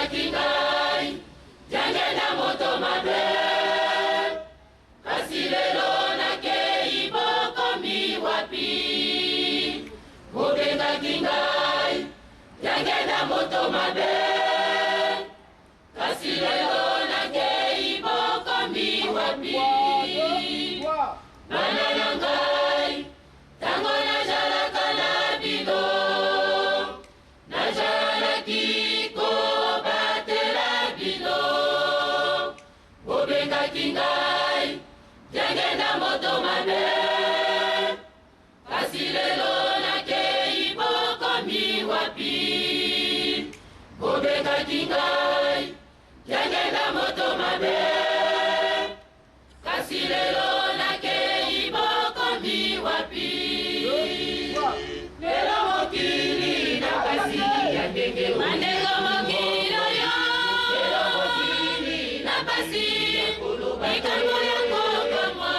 Bobengaki ngai Diangenda moto mabe, kasi lelo nakei bokomi wapi? Bobengaki ngai Diangenda moto mabe, kasi lelo nakei bokomi wapi? Bana na ngai, tango najalaka na bino, najalaki kobatela bino. Bobengaki ngai Diangenda moto mabe, kasi lelo nakei bokomi wapi? Bobengaki ngai Diangenda moto mabe, kasi lelo nakei bokomi wapi? Lelo mokili na pasi ya ndenge bandeko, mokili oyo lelo mokili na pasi, likambo ya kokamwa.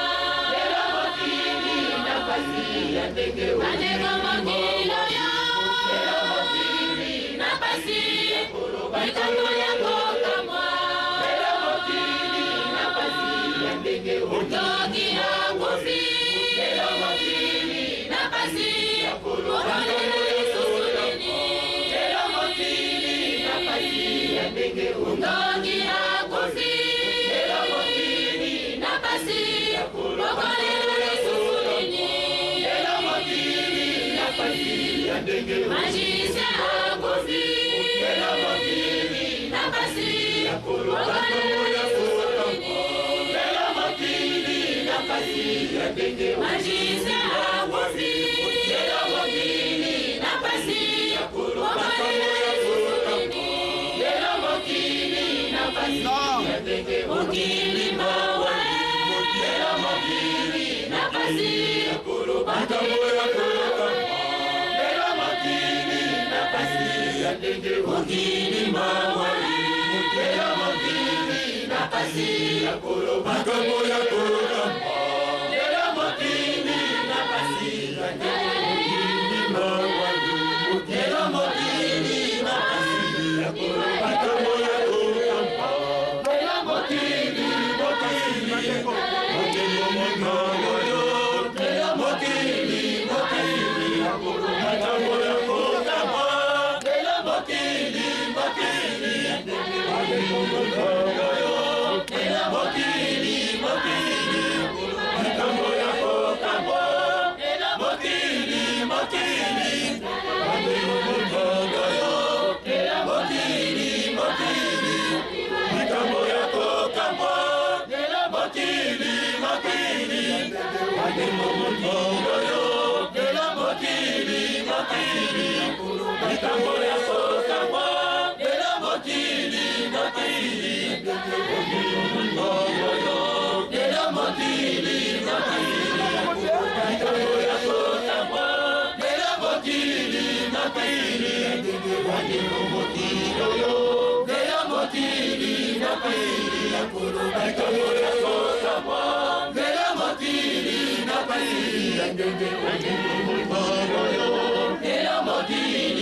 Lelo mokili na pasi ya ndenge bandeko, mokili oyo lelo mokili na pasi, likambo ya kokamwa. Lelo mokili na pasi ya ndenge ndoki akufi. Lelo mokili na pasi, okolela lisusu nini? Lelo mokili na pasi ya ndenge ndoki akufi. Lelo mokili na pasi, okolela lisusu nini? Lelo mokili na pasi ya ndenge magicien akufi. Lelo mokili na pasi, okolela lisusu nini? Lelo mokili na pasi ya ndenge magicien akufi. Lelo mokili na pasi, okolela lisusu nini? Lelo mokili na pasi ya ndenge mokili mawa. Lelo mokili na pasi. Likambo ya kokamwa. Lelo mokili na pasi ya ndenge mokili mawa. Lelo mokili na pasi. Likambo ya kokamwa. Lelo mokili na pasi ya ndenge mokili mawa. Lelo mokili na pasi. Likambo ya kokamwa. Lelo mokili. Mokili, mokili, mokili, Lelo mokili, mokili, likambo ya kokamwa. Lelo mokili, mokili. Lelo mokili, mokili, likambo ya kokamwa. Lelo mokili, mokili, mokili, mokili, likambo ya kokamwa. Lelo mokili, mokili, Lelo mokili, mokili, likambo ya kokamwa. Lelo mokili, mokili, Lelo mokili, mokili, likambo ya kokamwa. Lelo mokili, mokili, Lelo mokili, mokili, likambo ya kokamwa. Lelo mokili na pasi Lelo mokili.